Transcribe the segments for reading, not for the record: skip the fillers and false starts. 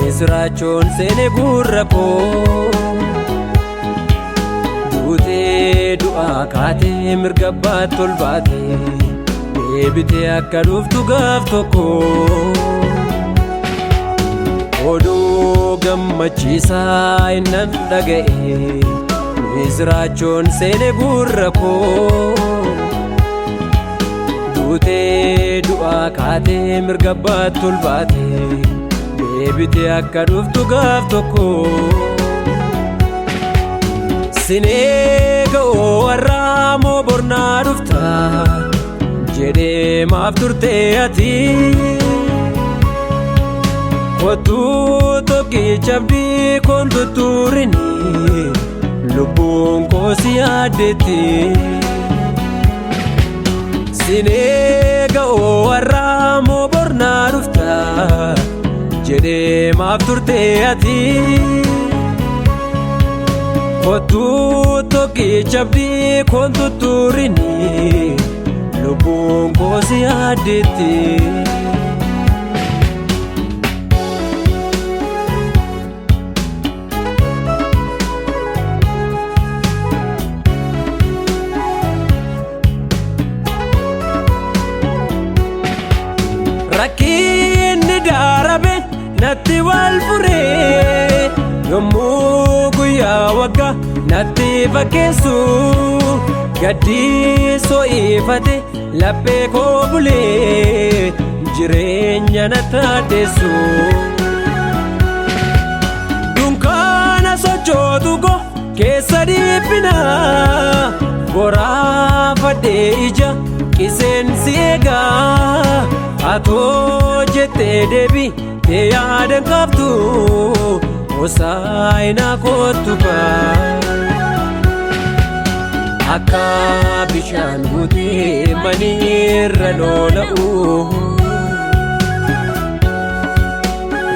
Misiraachoon seene gurra koo. Duutee du'aa kaatee mirga abbaatti ol baatee deebitee akka dhuftu gaaf tokko. Oduu gammachiisaa innan dhaga'e misiraachoon seene gurra koo. Duutee du'aa kaatee mirga abbaatti ol baatee deebitee akka dhuftu gaaf tokko. Sinee ga'oo warraa moo bornaa dhufta jedhee maaf turte ati. Kottuu tokkicha abdii koon tuttuurini lubbuun koo si yaaddetti. Sinee ga'oo warraa moo bornaa dhufta jedhee maaf turte ati. Kottuu tokkicha abdii koon tuttuurini lubbuun koo si yaaddetti. Rakkinni daarabe natti wal furee yommuu guyyaa waggaa natti fakkeessu gaddisoo ifate laphee koo bulee jireenya natti addeessu. Dunkaana sochootu koo keessa dhiphina boraafadhee ija qiseensi eegaa. Atoo jettee deebitee yaadan qabdu hosaayinaa kottu baa. Akka bishaan guutee maniirra lola'u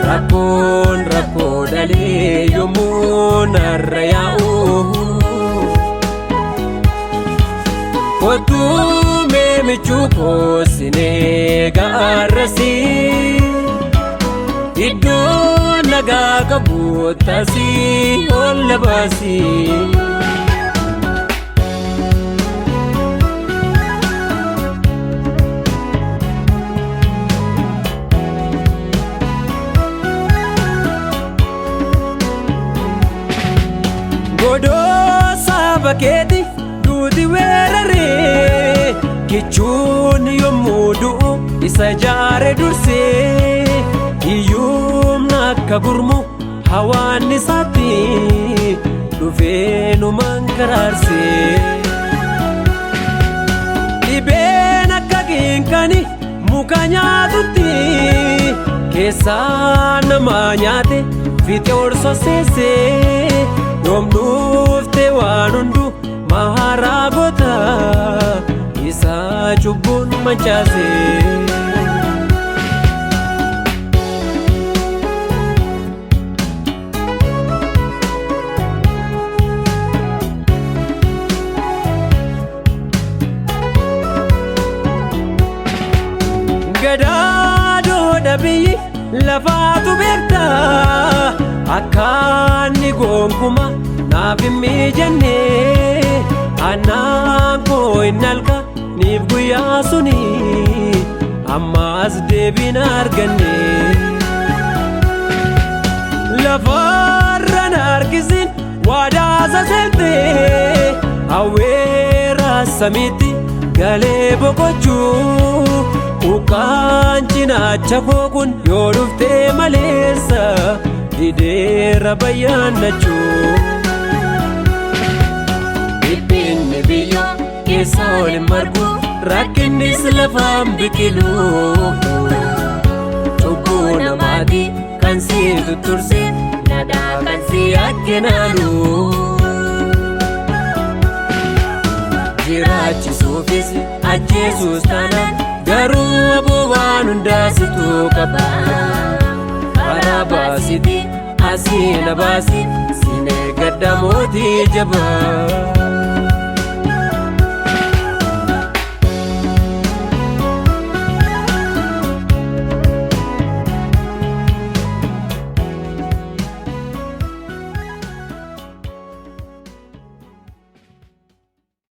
rakkoon rakkoo dhalee yommuu narra yaa'u. Kottuu mee michuu koo sinee gaarrasii iddoo nagaa qabu tasii ol baasii. Godoo saba keeti duuti weeraree kichuun yommuu du'u isa jaare dursee hiyyumna akka gurmu hawaan isaatti dhufee numan karaarsee. Dhibeen akka kinkani muka nyaatutti keessaa nama nyaate fiixee horsoseessee yoom dhuftee waan hundu maharaa goota isa cubbuun mancaasee. Gadaadoo biyyi lafaatu beekta akkaanni gonkuma naaf hin mijanne annaan koo hin halka niif guyyaa suni ammaas deebiin arganne. Lafarra na harkisin waadaa saseente hawweera samiitti galee boqochuu. Ukaan cinaacha koo kun yoo dhuftee maleessa dideera bayyaannachuu. Dhiphinni biyyoo keessa ol hin margu rakkinnis lafaan biqilu. Cubbuu namaati kan si tutturse nadhaa kan si akkenaalu. Jiraachisuufis ajjeesuus taanaan garuu aboo waan hundaa situ qaba. Karaa baasiti asii na baasi siin eeggadha mootii jabaa.